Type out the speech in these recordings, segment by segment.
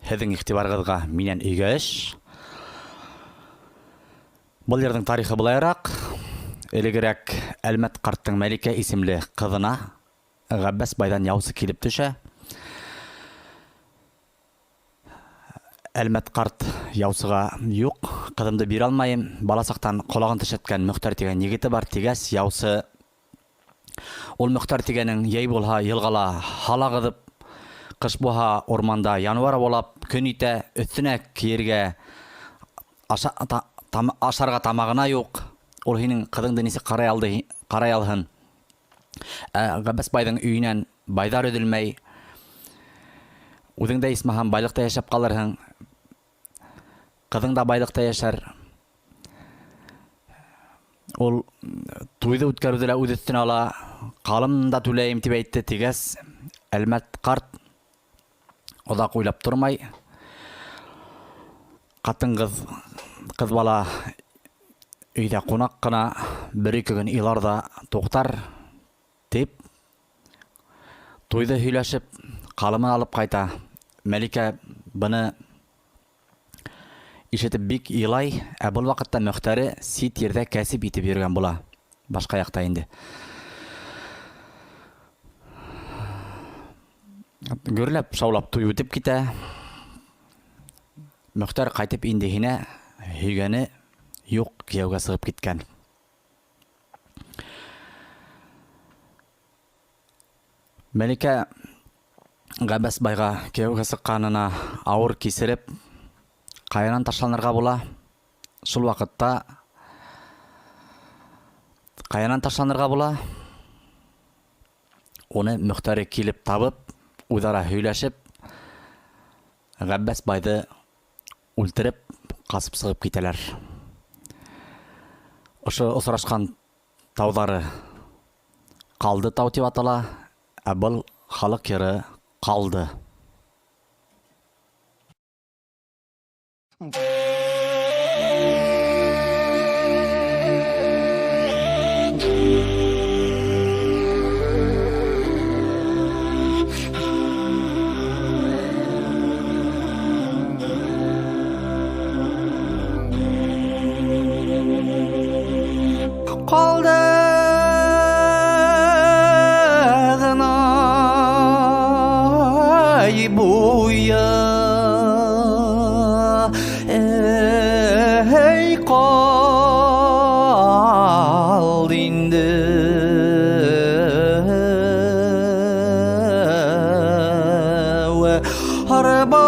Һеҙҙең иғтибарығыҙға минән өйгә эш. Был йырҙың тарихы былайыраҡ. Элегерәк Әлмәт ҡарттың Мәликә исемле ҡыҙына Ғәббәс байҙан яусы килеп төшә. Әлмәт ҡарт яусыға юҡ, ҡыҙымды бирә алмайым, бала саҡтан ҡолағын тешләткән Мөхтәр тигән егете бар, тигәс, яусы Ул Мөхтәр тигәнең йәй булһа йылғала һал ағыҙып, ҡыш булһа урманда януар аулап көн итә, өҫтөнә кейергә аша, та, там, ашарға тамағына юҡ. Ул һинең ҡыҙыңды нисек ҡарай алды, ҡарай алһын? Ә Ғәббәс байҙың өйөнән байҙар өҙөлмәй. Үҙең дә исмаһам байлыҡта йәшәп ҡалырһың. Ҡыҙың да байлыҡта йәшәр. Ул туйҙы үткәреүҙе лә үҙ өҫтөнә ала, ҡалым да түләйем тип әйтте, тигәс, Әлмәт ҡарт оҙаҡ уйлап тормай, ҡатын-ҡыҙ, ҡыҙ бала өйҙә ҡунаҡ ҡына, бер-ике көн илар ҙа туҡтар, тип, туйҙы һөйләшеп, ҡалымын алып ҡайта. Мәликә быны Ишетеп бик илай, ә был вакытта Мөхтәре сит ерҙә кәсеп итеп йөрөгән була. Башҡа яҡта инде. Гөрләп, шаулап туй үтеп китә. Мөхтәр ҡайтып инде һинә, һөйгәне юҡ, кейәүгә сығып киткән. Мәликә Габәс байға кейәүгә сыҡҡанына ауыр кисереп, ҡаянан ташланырға була. Шул ваҡытта ҡаянан ташланырға була. Уны Мөхтәре килеп табып, үҙара һөйләшеп, Габбәс байҙы үлтереп, ҡасып сығып китәләр. Ошо осрашҡан тауҙары Ҡалды тау тип атала, ә был халыҡ йыры Ҡалды. Ҡалды ғына ай буйы Эй, ҡалды инде Һарыбаш,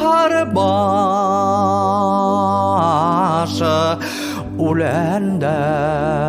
һарыбаш Үләндә.